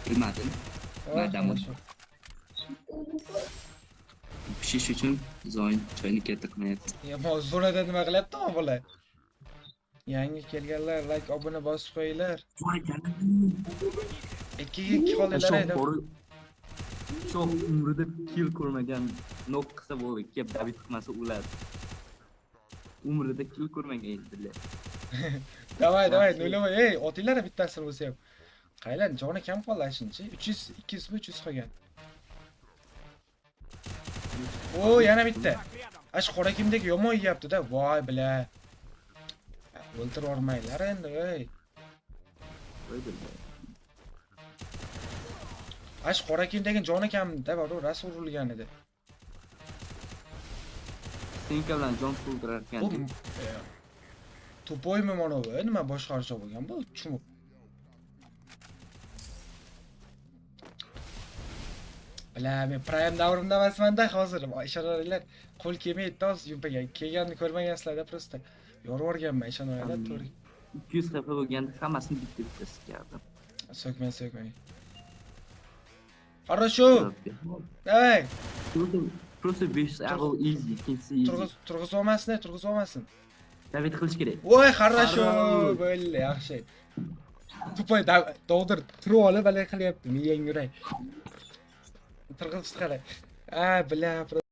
Bilmadim. Madam. Pishish uchun zoin choyni keltirmayapti. Yomon zo'rada nima qilyapti u bola? Yangi kelganlar like, obuna bosib qo'yinglar. Voy janim. 2ga 2 qoldinglar endi. Shoh umrida kill ko'rmagan nok qilsa bo'ldi, kelib David qilmasa o'ladi. Umrida kill ko'rmagan endi. Davay, davay, o'ylama, ey, otinglar bittasini bo'lsa ham. Qaranglar, joni kam qoldi shunchi. 300, 200 mi 300 qolgan. O, yana bitta. Ash qora kimdagi yomon yeyapti-da. Voy bila. O'ltirib yubormanglar endi, ey. Ash qora kimdagi joni kamda, bor, ras urilgan edi. Senka bilan jon to'ldirar ekan. Bu tupoymi mana bu? Nima boshqarcha bo'lgan bu? Chumib. Bila, men prime davrimda emasman-da hozir. Ishonaringlar, qo'l kelmaydi hozir yumpaga. Kelganini ko'rmagansizlar-da prosta. Yorib yuborganman, ishonaringlar, to'g'ri. 200 xafa bo'lganda hammasini bitta-bitta sikardim. So'kmang, so'kmang. Хорошо. Давай. Просто 500 avval easy, ikkinchisi easy. Turg'iz olmasin, turg'iz olmasin. David qilish kerak. Voy, хорошо. Bo'ldi, yaxshi. Tupoy dovdir turib olib balay qilyapti, miyang yuray. Turg'izib qara. A, bila.